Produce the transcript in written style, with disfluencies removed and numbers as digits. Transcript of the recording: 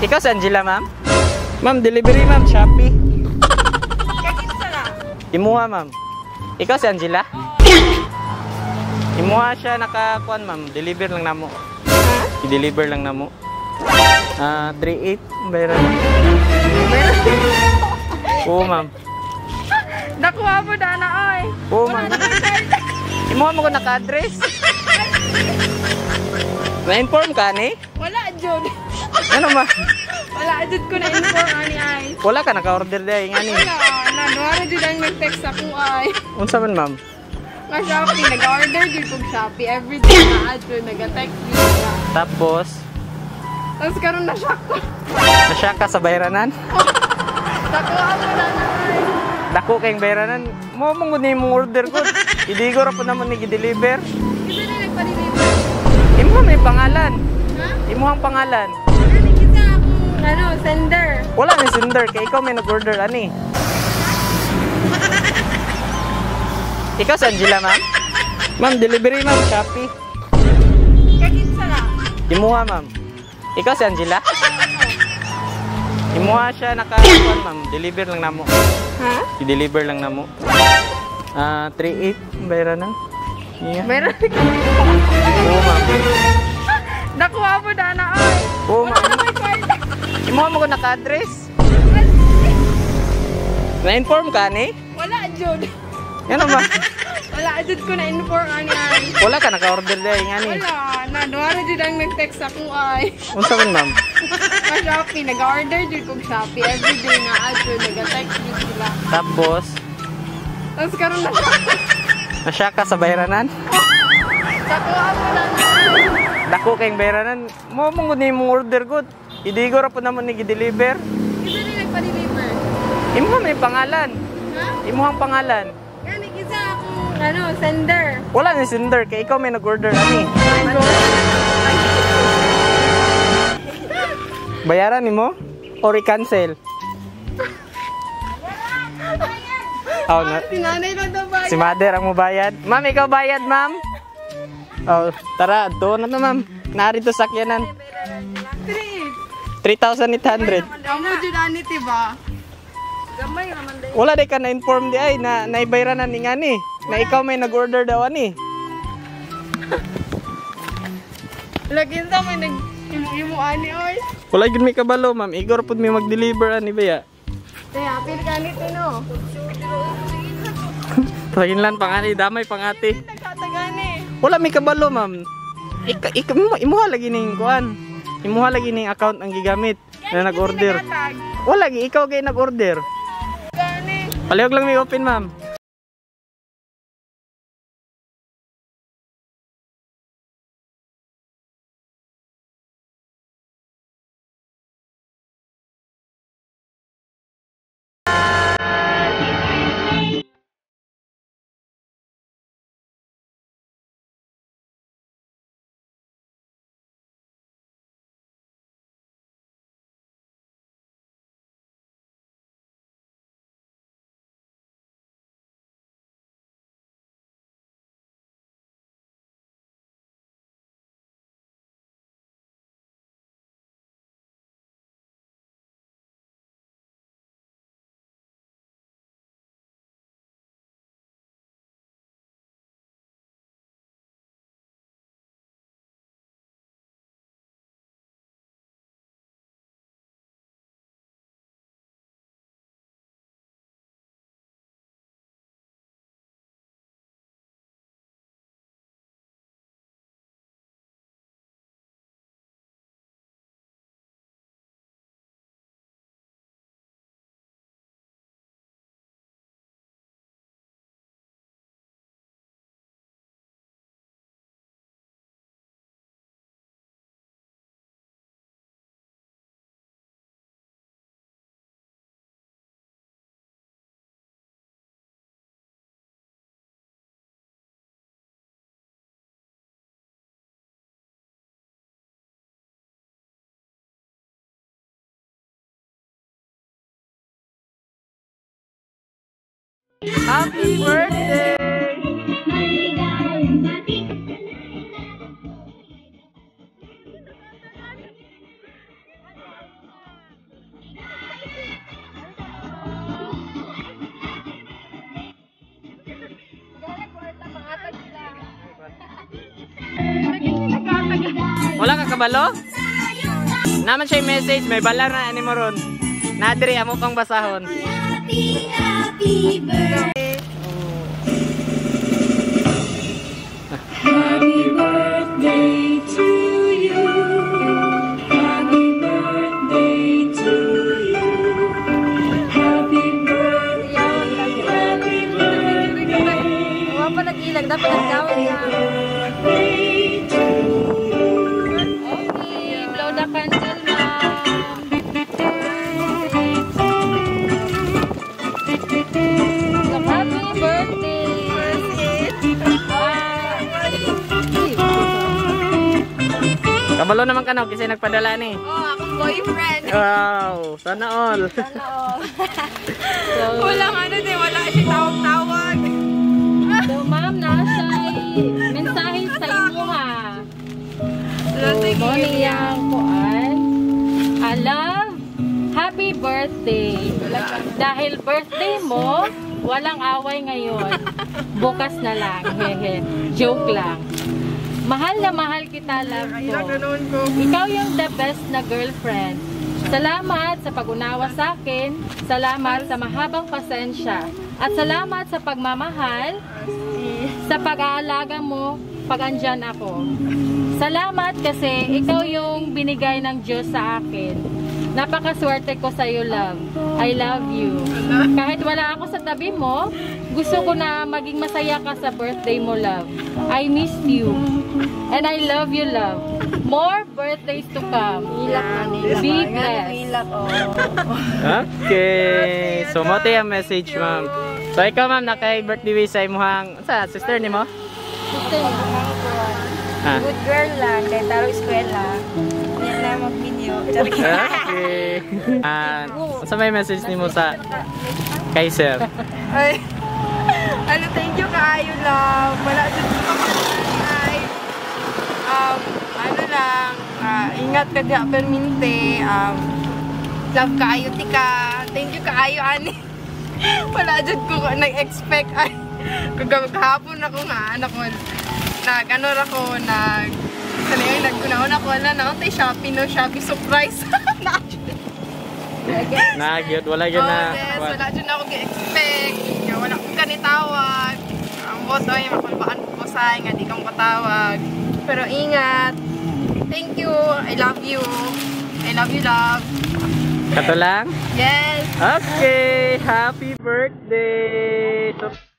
Ikaw si Angela, ma'am? Ma'am, delivery, ma'am, Shopee. Kakinsa lang. Imuha, ma'am. Ikaw si Angela? Imuha siya nakakuan, ma'am. Deliver lang namo. Ha? I-deliver lang namo. Ah, 38 bayaran. Oo, ma'am. Nakuha mo na na, oy. Oo, ma'am. Imuha mo ko naka-address. Na-inform ka ni? Wala, Jud. Ano ma? Wala, Jud ko na-inform ani ay. Wala ka naka-order dahil nga ni. Wala, naduara jud ang nag-text ako ay. Unsa man, ma'am? Nga Shopee, nag-order jud kog Shopee. Every day na adto nag-text jud siya. Tapos, Tapos karon na shock ko. nasya ka sa bayranan? Nakuha mo na na ay. Dako kayong bayranan. Mo mo gud imong order ko. Idigo ra po naman ni gi-deliver. Kasi na nagpa-deliver. Imo may pangalan. Ha? Imuhang pangalan. Ano kita akong ano, sender. Wala ni sender kay ikaw may nag-order ani. Ikaw si Angela, ma'am? Ma'am, delivery, ma'am, Shopee. Kakinsa lang. Imuha, ma'am. Ikaw si Angela? Imuha siya naka ma'am. Deliver lang namo. Ha? I-deliver lang namo. Ah, 38 bayranan. Yeah. Meron. Oo, ma'am. Nakuha mo na na ay. Oo, ma'am. Wala na may kwarta. Imuha mo ko naka-address. Na-inform ka ni? Wala, Jud. Ano ma? Wala, Jud ko na-inform ani ay. Wala ka naka-order dahil nga ni. Wala, naduara jud ang nag-text ako ay. Unsa man, ma'am? Nga Shopee, nag-order jud kog Shopee. Every day na adto nag-text jud sila. Tapos, Tapos karon na shock ko. nasya ka sa bayranan? Nakuha mo na na ay. Dako kayong bayranan. Mo mo gud imong order ko. Idigo ra po naman ni gi-deliver. Kasi na nagpa-deliver. Imuha may pangalan. Ha? Imuhang pangalan. Gani kita akong ano, sender. Wala ni sender kay ikaw may nag-order ani. Bayaran nimo or i-cancel? Oh, na, Si nanay lang daw ba? si mother ang mubayad. Ma'am, ikaw bayad, ma'am. Oh, tara, doon na to, ma'am. Narito sakyanan. 3. 3,800. Amo jud ani ti ba? Gamay raman day. Wala di ka na-inform di ay na naibayranan ni ngani. Na ikaw may nag-order daw ani. Lagi sa may nag imo ani oy. Wala gyud may kabalo, ma'am. Igor pud may mag-deliver ani ba ya? Kaya apil ka ni no. Tagin lang pangani, damay pangati. Nagkatagani. Wala may kabalo, ma'am. Ika, ika, imuha lagi ning kuan. Imuha lagi ning account ang gigamit na nag-order. Wala gi ikaw kay nag-order. Gani. Palihog lang may open, ma'am. Happy birthday! Wala ka kabalo? Naman siya yung message, may bala na ani mo ron. Nadiri amo pang basahon. Happy, happy birthday. Happy birthday to you. Happy birthday to you. Happy birthday, happy birthday. Wala pa nag-ilag, dapat nagkawag na. Birthday to you. Okay, blow the candle, ma'am. Happy birthday! Kabalo naman ka no, kasi nagpadala ni. Oh, akong boyfriend. Wow, sana all. So, Walang ano din, wala siya tawag-tawag. so ma'am, nasa mensahe sa imuha. So, mo niyang kuan. I love, happy birthday. Dahil birthday mo, walang away ngayon. Bukas na lang. Hehe. Joke lang. Mahal na mahal kita, love ko. Ganoon ko. Ikaw yung the best na girlfriend. Salamat sa pag-unawa sa akin. Salamat sa mahabang pasensya. At salamat sa pagmamahal, sa pag-aalaga mo pag andyan ako. Salamat kasi ikaw yung binigay ng Diyos sa akin. Napakaswerte ko sa'yo, love. I love you. Kahit wala ako sa tabi mo, gusto ko na maging masaya ka sa birthday mo, love. I miss you. And I love you, love. More birthdays to come. Be blessed. Okay. So mo ang message, ma'am. So ikaw, ma'am, nakay birthday wish sa imuhang sa sister nimo? Ha? Good girl lang, dahil tarong eskwela. Hindi na mag-video. Okay. Unsa may message nimo sa kay sir? Ay, ano, thank you kaayo, love. Wala jud ko ay, ano lang, ingat ka diha perminte. Love kaayo tika. Thank you kaayo, ani. Wala jud ko nag-expect. Ay, kahapon ako nga, ano ko, nag, ano ra ko, nag, sa niya, nag-unahon ako, wala na, ako Shopee, no, Shopee surprise. Na gyud, wala gyud Oh, na. yes, wala dyan ako gi-expect. Nga wala akong kanitawag. Ang boto ay makulbaan ko sa nga di kang katawag. Pero ingat. Thank you. I love you. I love you, love. Kato lang? Yes. Okay, happy birthday. So